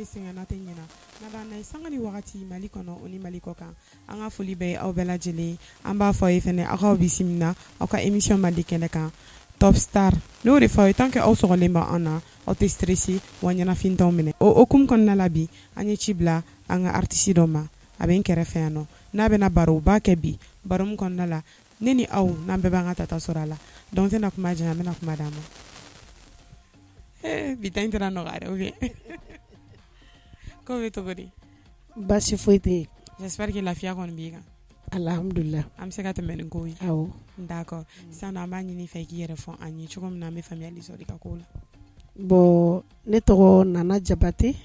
sɛgɛn n'a tɛ ɲina n'a b'an na ye sanga ni wagati Mali kɔnɔ o ni Mali kɔ kan. An ka foli bɛ aw bɛɛ lajɛlen an b'a fɔ aw ye fana aw k'aw bisimila aw ka émission mandi kɛnɛ kan Top Star n'o de fɔ aw ye tant que aw sɔgɔlen bɛ an na aw tɛ stressé wa ɲɛnafin t'aw minɛ o hukumu kɔnɔna la bi an ye ci bila an ka artiste dɔ ma a bɛ n kɛrɛfɛ yan nɔ n'a bɛna baroba kɛ bi baro min kɔnɔna la ne ni aw n'an bɛɛ b'an ka tata sɔrɔ a la donc n tɛna kuma janya n bɛna kuma d'a ma bi ta in tɛna nɔgɔya dɛ ou bien ko bɛ cogo di baasi foyi tɛ yen j'espère que lafiya kɔni b'i kan alhamdulillah an bɛ se ka tɛmɛ ni kow ye awɔ d'accord sisan an b'a ɲini i fɛ i k'i yɛrɛ fɔ an ye cogo min na an bɛ faamuyali sɔrɔ i ka kow la bon ne tɔgɔ Nana Jabate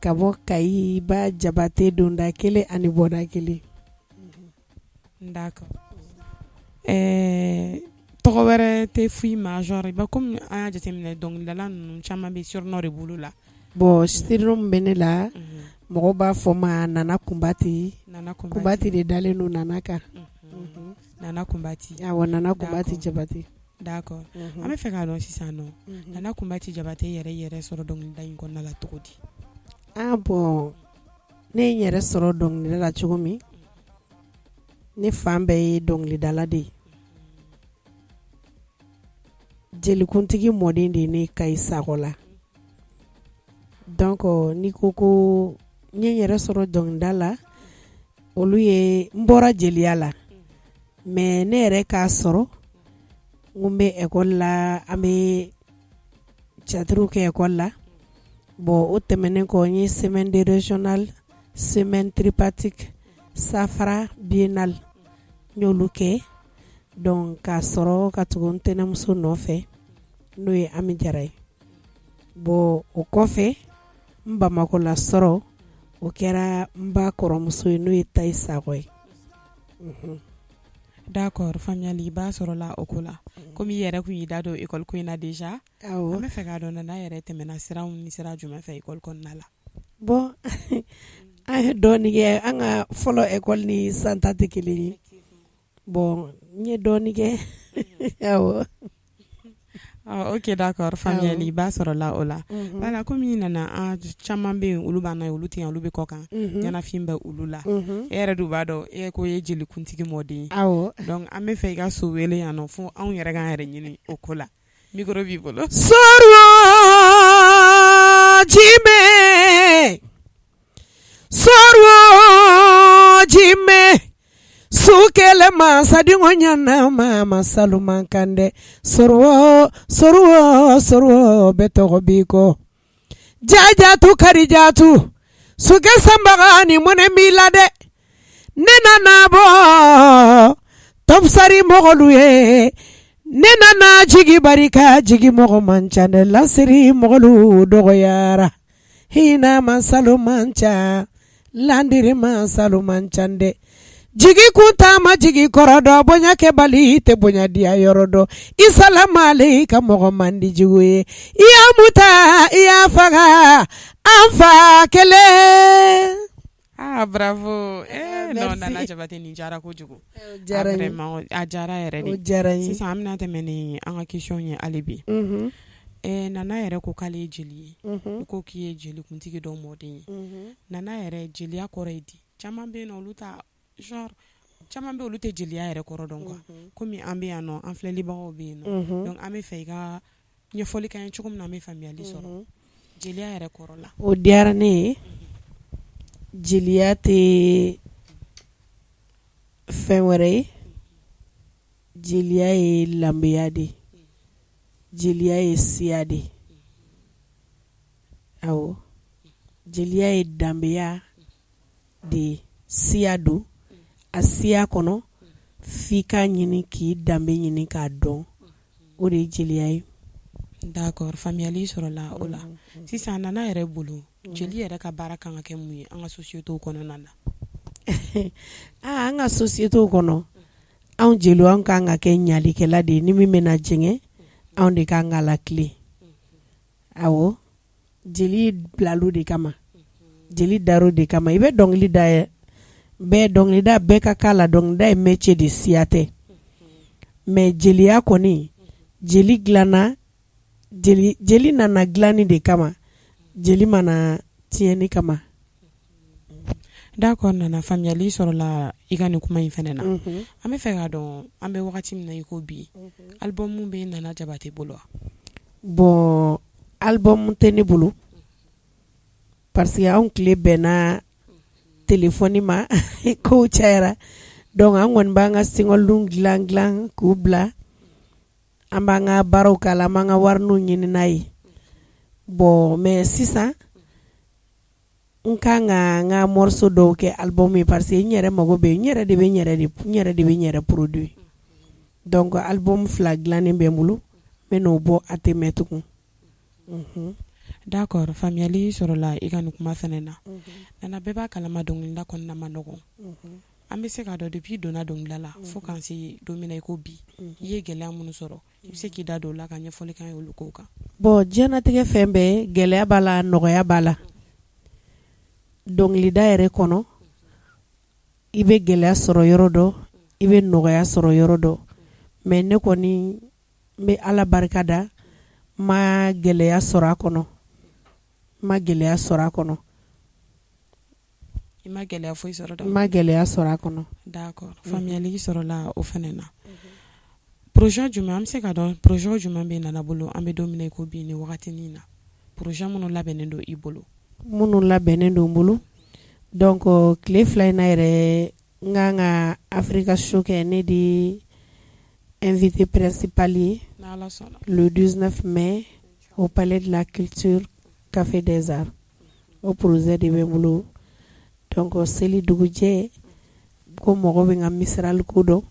ka bɔ Kayi ba Jabate donda kelen ani bɔda kelen d'accord ɛɛ tɔgɔ wɛrɛ tɛ f'i ma genre i ba komi an y'a jateminɛ dɔnkilidala ninnu caman bɛ surnom de b'olu la bon surnom bɛ ne la mɔgɔw b'a fɔ ma Nana Kunbati Kunbati de dalen don Nana kan Nana Kunbati awɔ Nana Kunbati Jabate d'accord an bɛ fɛ k'a dɔn sisan nɔ Nana Kunbati Jabate yɛrɛ yɛrɛ sɔrɔ dɔnkilida in kɔnɔna la cogo di ah bon ne ye n yɛrɛ sɔrɔ dɔnkilida la cogo min ne fan bɛɛ ye dɔnkilidala de ye jelikuntigi mɔden de ye ne Kayi Sakɔ la donc n'i ko ko n ye n yɛrɛ sɔrɔ dɔnkilida la olu ye n bɔra jeliya la mais ne yɛrɛ k'a sɔrɔ n kun bɛ école la an bɛ théâtre kɛ école la bon o tɛmɛnen kɔ n ye semaine de régional semaine tripartite safara biennale n y'olu kɛ donc k'a sɔrɔ ka tugu n tɛnɛmuso nɔfɛ n'o ye Ami Jara ye bon o kɔfɛ n Bamakɔ la sɔrɔ o kɛra n ba kɔrɔmuso ye n'o ye Tayi Sakɔ ye d'accord faamuyali b'a sɔrɔ la o ko la komi i yɛrɛ kun y'i da don école ko in na déjà an bɛ fɛ k'a dɔn Nana yɛrɛ tɛmɛna siraw ni sira jumɛn fɛ école kɔnɔna la bon an ye dɔɔnin kɛ an ka fɔlɔ école ni sisan ta tɛ kelen ye bon n ye dɔɔnin kɛ awɔ ok d'accord faamuyali b'a sɔrɔ la o la voilà komi Nana an caman bɛ yen olu b'an na olu tɛ yan olu bɛ kɔ kan ɲɛnafin bɛ olu la e yɛrɛ dun b'a dɔn e ko e ye jelikuntigi mɔden ye awɔ donc an bɛ fɛ i ka so wele yan nɔ fo anw yɛrɛ k'an yɛrɛ ɲini o ko la micro b'i bolo Soro jimɛ soro jimɛ su kelen masadenw ɲɛna masalu man kan dɛ soro soro soro bɛ tɔgɔ b'i kɔ jajatu karijatu sokɛ sanbaga ni mɔnɛ b'i la dɛ ne nana bɔ Top Star mɔgɔlu ye ne nana jigi barika jigi mɔgɔ man ca dɛ lasiri mɔgɔlu dɔgɔyara hinɛ masalu man ca landiri masalu man ca dɛ jigi kunta ma jigi kɔrɔ dɔn bonya kɛbali tɛ bonya diya yɔrɔ dɔn i salamale ka mɔgɔ man di jugu ye i y'a muta i y'a faga an fa kelen ah bravo eh non Nana Jabate nin diyara kojugu vraiment a diyara yɛrɛ de diyara n ye sisan an bɛna tɛmɛ ni an ka question ye hali bi Nana yɛrɛ ko k'ale ye jeli ye i ko k'i ye jelikuntigi dɔ mɔden ye Nana yɛrɛ jeliya kɔrɔ ye di caman bɛ yen nɔ olu ta genre caman bɛ olu tɛ jeliya yɛrɛ kɔrɔ dɔn quoi komi an bɛ yan nɔ an filɛlibagaw bɛ yen nɔ donc an bɛ fɛ i ka ɲɛfɔli k'an ye cogo min na an bɛ faamuyali sɔrɔ jeliya yɛrɛ kɔrɔ la o diyara ne ye jeliya tɛ fɛn wɛrɛ ye jeliya ye lanbeya de ye jeliya ye siya de ye awɔ jeliya ye danbeya de ye siya don a siya kɔnɔ f'i k'a ɲini k'i danbe ɲini k'a dɔn o de ye jeliya ye d'accord faamuyali sɔrɔla o la sisan Nana yɛrɛ bolo jeli yɛrɛ ka baara kan ka kɛ mun ye an ka société kɔnɔna na aa an ka société kɔnɔ anw jeliw an kan ka kɛ ɲalikɛla de ye ni min bɛna jɛngɛ anw de kan ka latilen awɔ jeli bilal'o de kama jeli dar'o de kama i bɛ dɔnkili da bɛɛ dɔnkilida bɛɛ ka k'a la dɔnkilida ye métier de siya tɛ mais jeliya kɔni jeli dilanna jeli nana dilanni de kama Jeli ma na tiɲɛni kama. D'accord Nana, faamuyali sɔrɔla i ka nin kuma in fana na. An bɛ fɛ k'a dɔn an bɛ wagati min na i ko bi, album bɛ Nana Jabate bolo wa? Bon, album tɛ ne bolo parce que anw tile bɛnna téléphone ma, kow cayara, donc an kɔni b'an ka single dilan dilan k'u bila, an b'an ka baaraw k'a la, an b'an ka wariniw ɲini n'a ye. Bon, mais sisan n kan ka n ka morceau dɔw kɛ album ye parce que n yɛrɛ mago bɛ, n yɛrɛ de bɛ n yɛrɛ de n yɛrɛ de bɛ n yɛrɛ produit. Donc album 2 dilannen bɛ n bolo, n bɛ n'o bɔ a tɛ mɛn tugun. D'accord, faamuyali sɔrɔla i ka nin kuma fana na. Nana, bɛɛ b'a kalama dɔnkilida kɔnɔna ma nɔgɔn. An bɛ se k'a dɔn depuis i donna dɔnkilida la fo k'an se don min na i ko bi, i ye gɛlɛya minnu sɔrɔ, i bɛ se k'i da don o la ka ɲɛfɔli k'an ye olu kow kan? Bon, diɲɛnatigɛ fɛn bɛɛ, gɛlɛya b'a la, nɔgɔya b'a la. Dɔnkilida yɛrɛ kɔnɔ, i bɛ gɛlɛya sɔrɔ yɔrɔ dɔ, i bɛ nɔgɔya sɔrɔ yɔrɔ dɔ. Mais ne kɔni n bɛ Ala barika da, n ma gɛlɛya sɔrɔ a kɔnɔ, n ma gɛlɛya sɔrɔ a kɔnɔ. I ma gɛlɛya foyi sɔrɔ? N ma gɛlɛya sɔrɔ a kɔnɔ. D'accord, faamuyali sɔrɔla o fana na. Projet jumɛn, an bɛ se k'a dɔn projet jumɛn bɛ Nana bolo an bɛ don min na i ko bi nin wagati in na, projet minnu labɛnnen don i bolo? Minnu labɛnnen don n bolo, donc tile 2 in na yɛrɛ, n kan ka Africa show kɛ, ne de invité principal ye le 19 mai au palais de la culture, Café des Arts. O projet de bɛ n bolo. Donc seli dugujɛ ko mɔgɔ bɛ n ka misirali ko dɔn,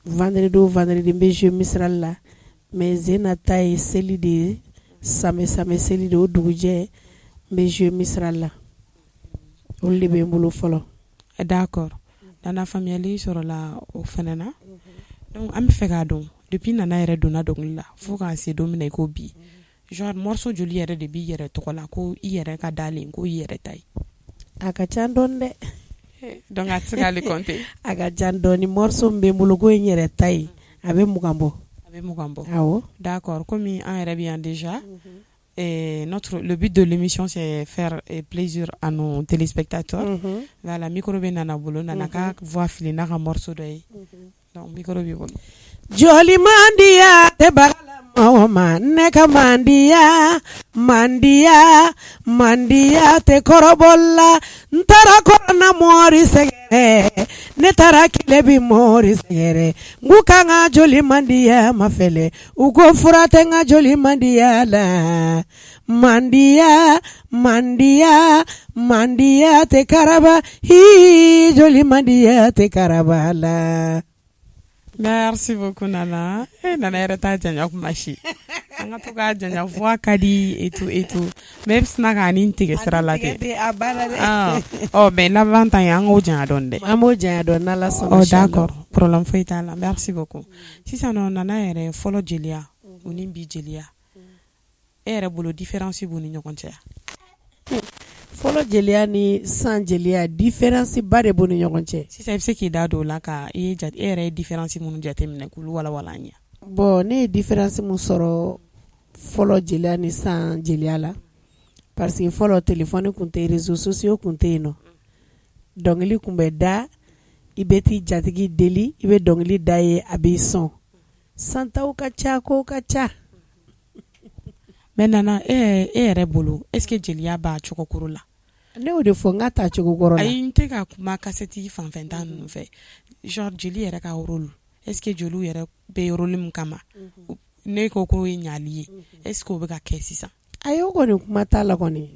vendredi o vendredi n bɛ jouer misirali la, mais Zena ta ye seli de ye, samedi samedi seli de, o dugujɛ n bɛ jouer misirali la. Olu de bɛ n bolo fɔlɔ. D'accord Nana, faamuyali sɔrɔla o fana na. Donc an bɛ fɛ k'a dɔn depuis Nana yɛrɛ donna dɔnkili la fo k'a se don min na i ko bi, genre morceau joli yɛrɛ de b'i yɛrɛ tɔgɔ la ko i yɛrɛ ka dalen ko i yɛrɛ ta ye? A ka ca dɔɔni dɛ. Donc a tɛ se k'ale compter. A ka ca dɔɔni, morceau min bɛ n bolo ko ye n yɛrɛ ta ye, a bɛ 20 bɔ. A bɛ 20 bɔ. Awɔ. D'accord, komi an yɛrɛ bɛ yan déjà, et le but de l'émission, c'est faire plaisir à nos téléspectateurs. Voilà, micro bɛ Nana bolo, Nana ka voix fili n'a ka morceau dɔ ye. Donc micro b'i bolo. Joli mandiya tɛ baga ma, ne ka mandiya, mandiya, mandiya tɛ kɔrɔbɔ la. N taara kɔnɔ mɔri sɛgɛrɛ, ne taara kile bi mɔri sɛgɛrɛ, n k'u ka n ka joli mandiya ma fɛlɛ, u ko fura tɛ n ka joli mandiya la. Mandiya, mandiya, mandiya tɛ karaba hi, joli mandiya tɛ karaba la. Merci beaucoup Nana. Eh, Nana yɛrɛ t'a janya kuma si. An ka to k'a janya, voix ka di et tout et tout. Mais e bɛ sina k'a ni tigɛ sira la ten. A banna dɛ. Ah, ɔ mais laban ta in, an k'o janya dɔɔni dɛ. An b'o janya dɔɔni n'Ala sɔnna. Oh d'accord, problème foyi t'a la. Merci beaucoup. Sisan nɔ, Nana yɛrɛ, fɔlɔ jeliya o ni bi jeliya, e yɛrɛ bolo différence b'u ni ɲɔgɔn cɛ? Fɔlɔ jeliya ni san jeliya, différence ba de b'u ni ɲɔgɔn cɛ. Sisan i bɛ se k'i da don o la ka i ye e yɛrɛ ye différence minnu jateminɛ k'olu walawala an ye. Bon, ne ye différence mun sɔrɔ fɔlɔ jeliya ni san jeliya la, parce que fɔlɔ téléphone tun tɛ, réseaux sociaux tun tɛ yen nɔ. Dɔnkili tun bɛ da, i bɛ t'i jatigi deli, i bɛ dɔnkili da ye, a b'i sɔn. Santaw ka ca, kow ka ca. Mais Nana, e yɛrɛ bolo, est ce que jeliya b'a cogo kɔrɔ la? Ne y'o de fɔ, n ka ta cogo kɔrɔ la. Ayi, n tɛ ka kuma cassette fanfɛn ta ninnu fɛ. Genre jeli yɛrɛ ka rôle, est ce que jeliw yɛrɛ bɛ rôle min kama, ne ko k'o ye ɲali ye, est ce que o bɛ ka kɛ sisan? Ayi, o kɔni kuma t'a la kɔni,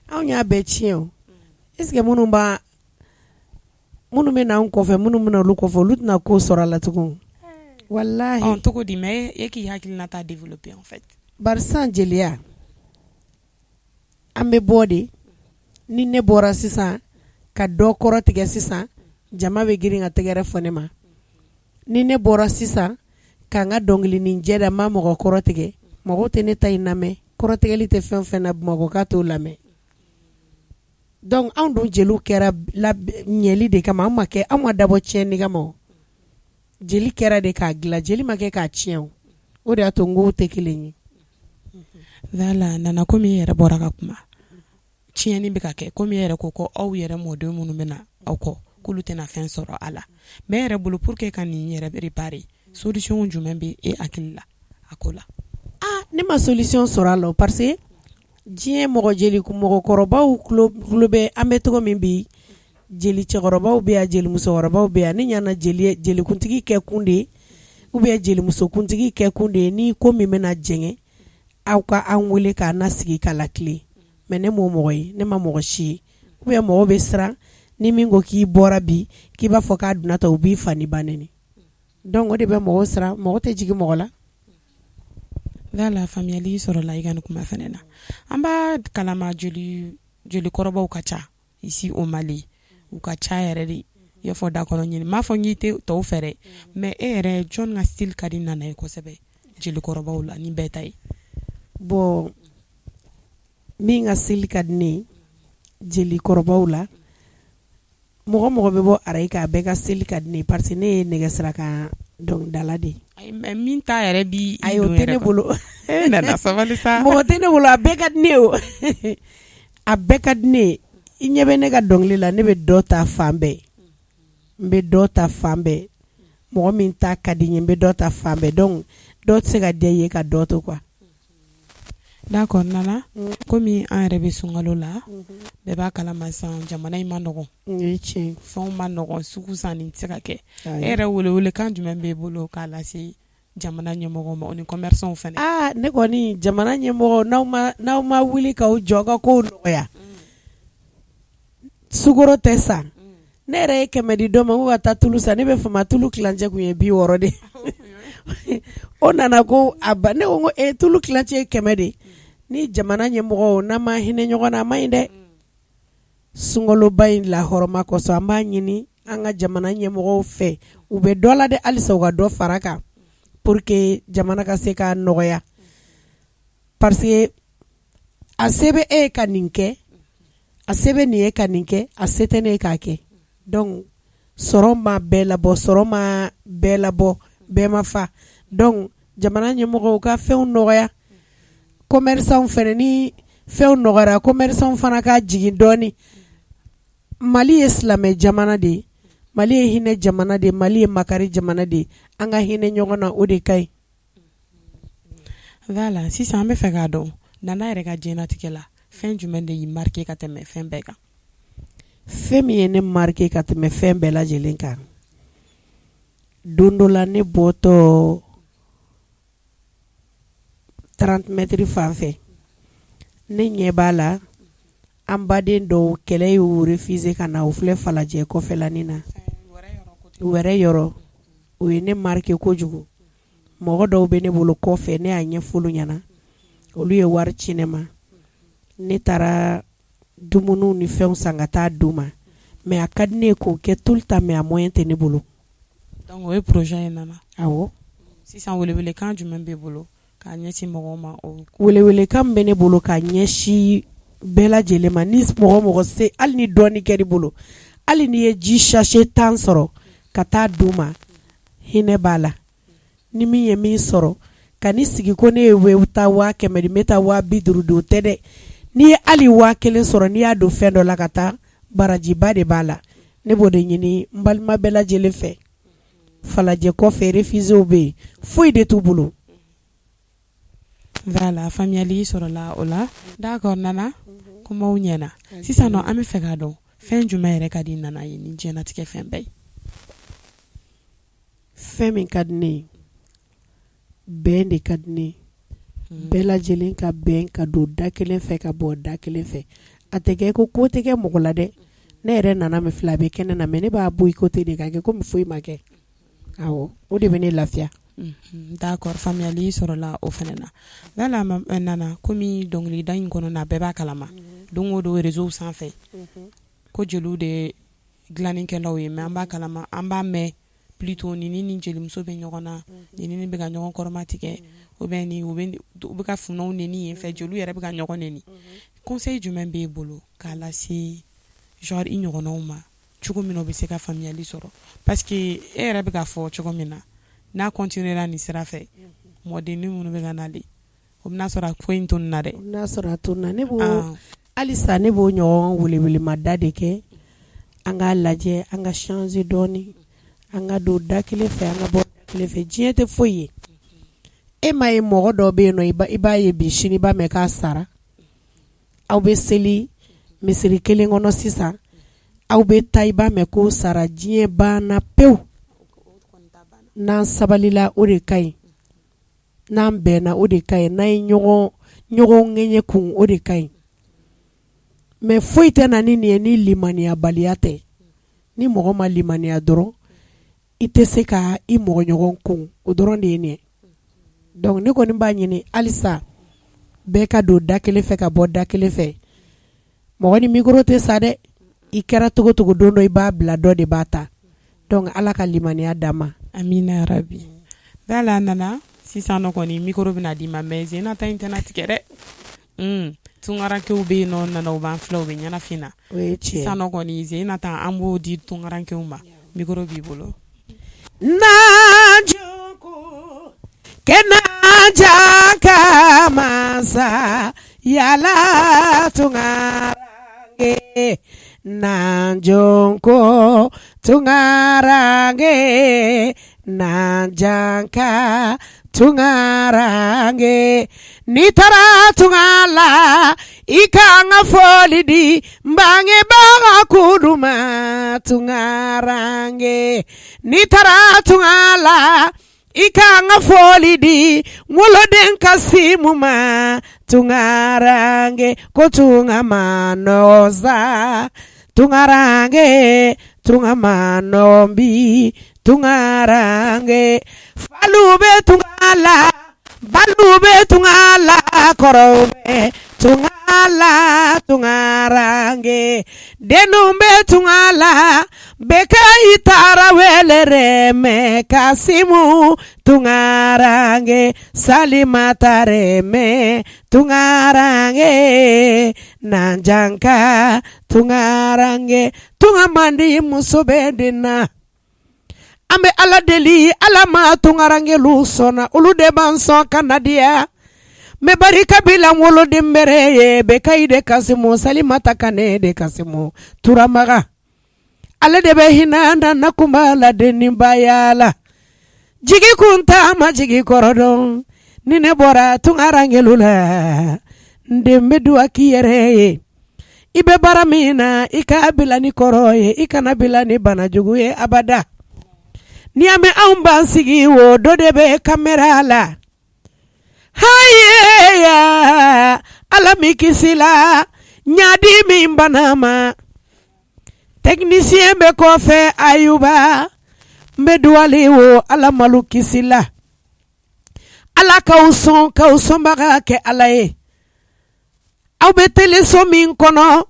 anw y'a bɛɛ tiɲɛ o. Est ce que minnu b'a minnu bɛ n'an kɔfɛ, minnu bɛ na olu kɔfɛ, olu tɛna ko sɔrɔ a la tugun, walahi. Ɔ, cogo di? Mais e k'i hakilinata développer en fait. Bari san jeliya, an bɛ bɔ de, ni ne bɔra sisan ka dɔ kɔrɔ tigɛ sisan, jama bɛ girin ka tɛgɛrɛ fɔ ne ma. Ni ne bɔra sisan ka n ka dɔnkilinin jɛ da, n ma mɔgɔ kɔrɔ tigɛ, mɔgɔw tɛ ne ta in lamɛn. Kɔrɔtigɛli tɛ fɛn fɛn na, Bamakɔ ka t'o lamɛn. Donc anw dun jeliw kɛra ɲɛli de kama, anw ma kɛ, anw ma dabɔ tiɲɛni kama. O jeli kɛra de k'a dilan, jeli ma kɛ k'a tiɲɛ. O de y'a to n ko tɛ kelen ye. Voilà Nana, komi i yɛrɛ bɔra ka kuma, tiɲɛni bɛ ka kɛ, komi e yɛrɛ ko aw yɛrɛ mɔden minnu bɛ na aw kɔ, k'olu tɛna fɛn sɔrɔ a la. Mais e yɛrɛ bolo, pour que ka nin yɛrɛ réparer, solution jumɛn bɛ e hakili la a ko la? Ah, ne ma solution sɔrɔ a la, parce que diɲɛ mɔgɔ jeli mɔgɔkɔrɔbaw tulo bɛ an bɛ cogo min bi, jeli cɛkɔrɔbaw bɛ yan, jeli musokɔrɔbaw bɛ yan. Ne ɲɛna jeli jelikuntigi kɛ kun de ye ou bien jelimusokuntigi kɛ kun de ye, ni ko min bɛna jɛngɛ, aw ka an wele k'an na sigi ka lakile. Mais ne m'o mɔgɔ ye, ne ma mɔgɔ si ye. Ou bien mɔgɔw bɛ siran, ni min ko k'i bɔra bi k'i b'a fɔ k'a donna ta, u b'i fa ni ba neni. Donc o de bɛ mɔgɔw siran, mɔgɔ tɛ jigin mɔgɔ la. Voilà, faamuyali sɔrɔla i ka nin kuma fana na. An b'a kalama, jeli jelikɔrɔbaw ka ca ici au Mali, u ka ca yɛrɛ de, i y'a fɔ da kɔnɔ ɲini. M'a fɔ n k'i tɛ tɔw fɛ dɛ, mais e yɛrɛ, jɔn ka style ka di Nana ye kosɛbɛ jelikɔrɔbaw la ni bɛɛ ta ye? Bon, min ka style ka di ne ye jelikɔrɔbaw la, mɔgɔ mɔgɔ bɛ bɔ arayi kan, a bɛɛ ka style ka di ne ye, parce que ne ye nɛgɛsira kan dɔnkilidala de ye. Mais min ta yɛrɛ bi? Ayi, o tɛ ne bolo. Nana, sabali sa. Mɔgɔ tɛ ne bolo, a bɛɛ ka di ne ye o, a bɛɛ ka di ne ye. I ɲɛ bɛ ne ka dɔnkili la, ne bɛ dɔ ta fan bɛɛ, n bɛ dɔ ta fan bɛɛ. Mɔgɔ min ta ka di n ye, n bɛ dɔ ta fan bɛɛ. Donc dɔ tɛ se ka diya i ye ka dɔ to, quoi. D'accord Nana, komi an yɛrɛ bɛ sunkalo la, bɛɛ b'a kalama sisan jamana in ma nɔgɔn. O ye tiɲɛ. Fɛnw ma nɔgɔn, sugu sanni tɛ se ka kɛ. E yɛrɛ, welewelekan jumɛn b'e bolo k'a lase jamana ɲɛmɔgɔw ma, o ni commerçants fana? Aa, ne kɔni, jamana ɲɛmɔgɔ, n'aw ma wuli k'aw jɔ ka kow nɔgɔya, sukaro tɛ san. Ne yɛrɛ ye 100 di dɔ ma ko ka taa tulu san. Ne bɛ fama, tulu tilancɛ kun ye 60 de. O nana ko a ba. Ne ko e tulu tilancɛ ye 100 de. Ni jamana ɲɛmɔgɔw, n'an ma hinɛ ɲɔgɔn na, a ma ɲi dɛ. Sunkaloba in lahɔrɔma kosɔn, an b'a ɲini an ka jamana ɲɛmɔgɔw fɛ, u bɛ dɔ la dɛ, halisa u ka dɔ fara kan pour que jamana ka se k'a nɔgɔya, parce que a se bɛ e ye ka nin kɛ, a se bɛ nin ye ka nin kɛ, a se tɛ ne ye k'a kɛ. Donc sɔrɔ ma bɛɛ labɔ, sɔrɔ ma bɛɛ labɔ, bɛɛ ma fa. Donc jamana ɲɛmɔgɔw ka fɛnw nɔgɔya. Commerçants fana, ni fɛnw nɔgɔyara, commerçants fana ka jigin dɔɔni. Mali ye silamɛ jamana de ye, Mali ye hinɛ jamana de ye, Mali ye makari jamana de ye. An ka hinɛ ɲɔgɔn na, o de ka ɲi. Voilà, sisan an bɛ fɛ k'a dɔn, Nana yɛrɛ ka diɲɛlatigɛ la, fɛn jumɛn de y'i marqué ka tɛmɛ fɛn bɛɛ kan? Fɛn min ye ne marqué ka tɛmɛ fɛn bɛɛ lajɛlen kan, don dɔ la, ne bɔtɔ 30 mètres fan fɛ, ne ɲɛ b'a la, an baden dɔw, kɛlɛ y'u refuser ka na. U filɛ Falajɛ kɔfɛlanin na, wɛrɛ yɔrɔ. O ye ne marqué kojugu. Mɔgɔ dɔw bɛ ne bolo kɔfɛ, ne y'a ɲɛfɔ olu ɲɛna, olu ye wari ci ne ma. Ne taara dumuniw ni fɛnw san ka taa d'u ma. Mais a ka di ne ye k'o kɛ tout le temps, mais a moyen tɛ ne bolo. Donc o ye projet ye, Nana? Awɔ. Sisan, welewelekan jumɛn b'e bolo k'a ɲɛsin mɔgɔw ma o? Welewelekan min bɛ ne bolo k'a ɲɛsin bɛɛ lajɛlen ma, ni mɔgɔ mɔgɔ se, hali ni dɔɔni kɛr'i bolo, hali n'i ye ji sachet 10 sɔrɔ ka taa d'u ma, hinɛ b'a la. Ni min ye min sɔrɔ, ka n'i sigi ko ne ye taa 100 000 di, n bɛ taa 50 000 di, o tɛ dɛ. N'i ye hali 1000 sɔrɔ, n'i y'a don fɛn dɔ la ka taa, barajiba de b'a la. Ne b'o de ɲini n balima bɛɛ lajɛlen fɛ. Falajɛ kɔfɛ, réfugiés bɛ yen, foyi de t'u bolo. Voilà, faamuyali sɔrɔla o la. D'accord Nana, kumaw ɲɛna. Sisan nɔ, an bɛ fɛ k'a dɔn, fɛn jumɛn yɛrɛ ka di Nana ye ni diɲɛlatigɛ fɛn bɛɛ ye? Fɛn min ka di ne ye, bɛn de ka di ne ye. Bɛɛ lajɛlen ka bɛn, ka don da kelen fɛ, ka bɔ da kelen fɛ. A tɛ kɛ ko ko tɛ kɛ mɔgɔ la dɛ. Ne yɛrɛ nana min filɛ, a bɛ kɛnɛ na, mais ne b'a bɔ i côté de ka kɛ komi foyi ma kɛ. Awɔ, o de bɛ ne lafiya. D'accord, faamuyali sɔrɔla o fana na. Voilà Nana, komi dɔnkilida in kɔnɔ na, bɛɛ b'a kalama, don o don réseau sanfɛ ko jeliw de ye dilannikɛlaw ye. Mais an b'a kalama, an b'a mɛn plutôt ni ni jelimuso bɛ ɲɔgɔn na, ni bɛ ka ɲɔgɔn kɔrɔma tigɛ, ou bien ni u bɛ ka funɛw neni yen fɛ, jeliw yɛrɛ bɛ ka ɲɔgɔn neni. Conseil jumɛn b'e bolo k'a lase genre i ɲɔgɔnnaw ma, cogo min na u bɛ se ka faamuyali sɔrɔ? Parce que e yɛrɛ bɛ k'a fɔ cogo min na, n'a continuer nin sira fɛ, mɔdennin minnu bɛ ka nalen, O bɛna sɔrɔ a ko in tununna dɛ. O bɛna sɔrɔ a tununna. Ne b'o halisa ne b'o ɲɔgɔn welewelemada de kɛ, an k'a lajɛ an ka changer dɔɔnin, an ka don da kelen fɛ, an ka bɔ da kelen fɛ. Diɲɛ tɛ foyi ye. E m'a ye mɔgɔ dɔ bɛ yen nɔ, i b'a ye bi, sini i b'a mɛn k'a sara. Aw bɛ seli misiri kelen kɔnɔ sisan, aw bɛ taa, i b'a mɛn ko sara. Diɲɛ banna pewu. N'an sabalila, o de ka ɲi. N'an bɛnna, o de ka ɲi. N'an ye ɲɔgɔn ŋɛɲɛ kun, o de ka ɲi. Mais foyi tɛ na ni nin ye ni limaniyabaliya tɛ. Ni mɔgɔ ma limaniya dɔrɔn, i tɛ se ka i mɔgɔ ɲɔgɔn kun. O dɔrɔn de ye nin ye. Donc ne kɔni b'a ɲini halisa, bɛɛ ka don da kelen fɛ ka bɔ da kelen fɛ. Mɔgɔ ni micro tɛ sa dɛ. I kɛra cogo cogo, don dɔ i b'a bila, dɔ de b'a ta. Donc Ala ka limaniya d'an ma. Amina yarabi. Voilà Nana, sisan nɔ kɔni micro bɛna d'i ma, mais Zena ta in tɛna tigɛ dɛ. Tunkarankew bɛ yen nɔ Nana, u b'an filɛ, u bɛ ɲɛnafin na. O ye tiɲɛ. Sisan nɔ kɔni Zena ta, an b'o di tunkarankew ma. Micro b'i bolo. Najugu kɛnɛja ka masa yala tunkaranke, najɔnko tunkaranke, najanka tunkaranke. N'i taara tunga la, i ka n ka foli di n bangebaga kulu ma tunkaranke. N'i taara tunga la, i ka n ka foli di n woloden Kasimu ma tunkaranke. Ko tunga ma nɔgɔn sa tunkaranke, tunga ma nɔgɔn bi tunkaranke. Falu bɛ tunga la, balu bɛ tunga la, kɔrɔw bɛ tunga la tunkaranke. Denw bɛ tunga la, Bekayi Tarawele rɛmɛ Kasimu tunkaranke, Salimata rɛmɛ tunkaranke, Najanka tunkaranke. Tunga man di muso bɛ den na. An bɛ Ala deli, Ala ma tunkarankelu sɔnna, olu de b'an sɔn ka na diya. N bɛ barika bila n woloden bɛrɛ ye, Bekayi de Kasimu, Salimata Kane de Kasimu Turamaga. Ale de bɛ hinɛ na, na kunba la, denninbaya la. Jigi kun t'a ma jigi kɔrɔ dɔn. Ni ne bɔra tunkarankelu la, n den bɛ duwa k'i yɛrɛ ye. I bɛ baara min na, i k'a bila ni kɔrɔ ye, i kana bila ni bana jugu ye abada. N'i y'a mɛn anw b'an sigi wo, dɔ de bɛ caméra la. Hayeya, Ala m'i kisi la ɲadi min bana ma. Technicien bɛ kɔfɛ Ayuba, n bɛ duwali wo, Ala malu kisi la. Ala k'aw sɔn, k'aw sɔnbaga kɛ Ala ye. Aw bɛ teleso min kɔnɔ,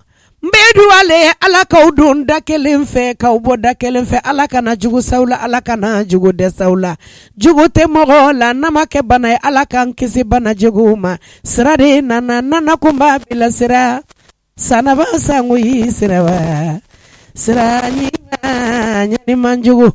n bɛ duwale Ala k'aw don da kelen fɛ, k'aw bɔ da kelen fɛ. Ala kana jugu s'aw la, Ala kana jugu dɛsɛ aw la. Jugu tɛ mɔgɔ la n'a ma kɛ bana ye, Ala k'an kisi bana jugu ma. Sira de nana, nana kunba bilasira. Sanaba sangoyi siraba, sira ɲuman ɲani man jugu.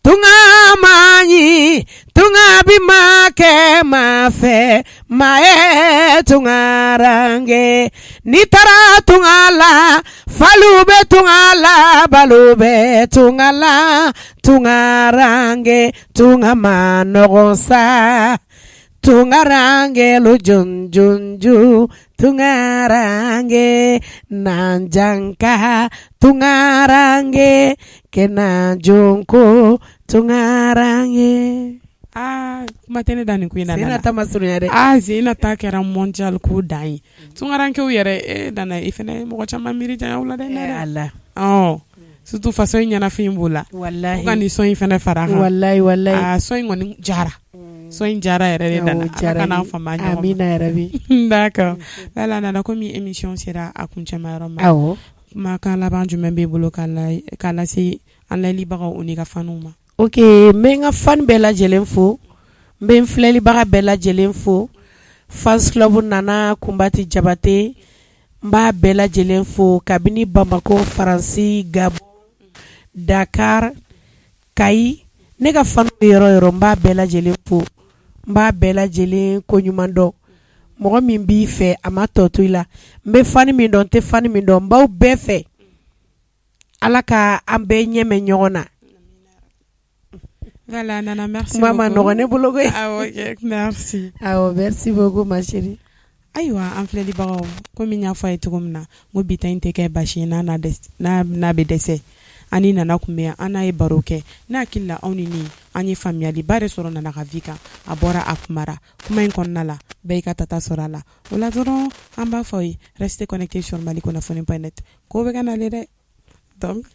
Tunga man ɲi, tunga bi ma kɛ ma fɛ, ma ye tunkaranke. N'i taara tunga la, falu bɛ tunga la, balu bɛ tunga la tunkaranke. Tunga ma nɔgɔn sa tunkaranke, jɔn jɔn tunkaranke, nanjanka tunkaranke, kɛnɛ jɔnko tunkaranke. Aa, kuma tɛ ne da nin ko in na. Zena ta ma surunya dɛ. Aa, Zena ta kɛra mondial ko dan ye. Tunkarankew yɛrɛ, e Nana, i fana mɔgɔ caman miiri janya u la dɛ. Ala. Ɔ, surtout faso in ɲɛnafin b'o la. Walahi. Ko ka nin son in fana fara a kan. Walahi walahi. Aa, son in kɔni jara. Son in jara yɛrɛ de Nana. Ala ka n'an fama ɲɔgɔn ma. Amina yarabi. D'accord. Voilà Nana, komi émission sera a kuncɛma yɔrɔ ma. Awɔ. Kumakan laban jumɛn b'e bolo k'a lase an layɛlibagaw o n'i ka faniw ma? Ok, n bɛ n ka fan bɛɛ lajɛlen fo, n bɛ n filɛlibaga bɛɛ lajɛlen fo. Fans club Nana Kunbati Jabate, n b'a bɛɛ lajɛlen fo kabini Bamakɔ, Faransi, Gabon, Dakar, Kayi. Ne ka fan bɛ yɔrɔ yɔrɔ, n b'a bɛɛ lajɛlen fo, n b'a bɛɛ lajɛlen koɲuman dɔn. Mɔgɔ min b'i fɛ, a ma tɔ to i la. N bɛ fan min dɔn, n tɛ fan min dɔn, n b'aw bɛɛ fɛ. Ala ka an bɛɛ ɲɛmɛ ɲɔgɔn na. Voilà Nana, merci. Kuma ma nɔgɔn ne bolo koyi. Awɔ, merci. Awɔ, merci beaucoup ma chérie. Ayiwa, an filɛlibagaw, komi n y'a fɔ a ye cogo min na, n ko bi ta in tɛ kɛ basi ye n'a n'a bɛ dɛsɛ. An ni Nana tun bɛ yan, an n'a ye baro kɛ. Ne hakili la, aw ni ne, an ye faamuyaliba de sɔrɔ Nana ka vie kan. A bɔra, a kumara kuma in kɔnɔna la, bɛɛ y'i ka tata sɔrɔ a la. O la dɔrɔn, an b'a fɔ aw ye, restez connectés sur malikunnafoni.net. Ko bɛ ka nalen dɛ, donc.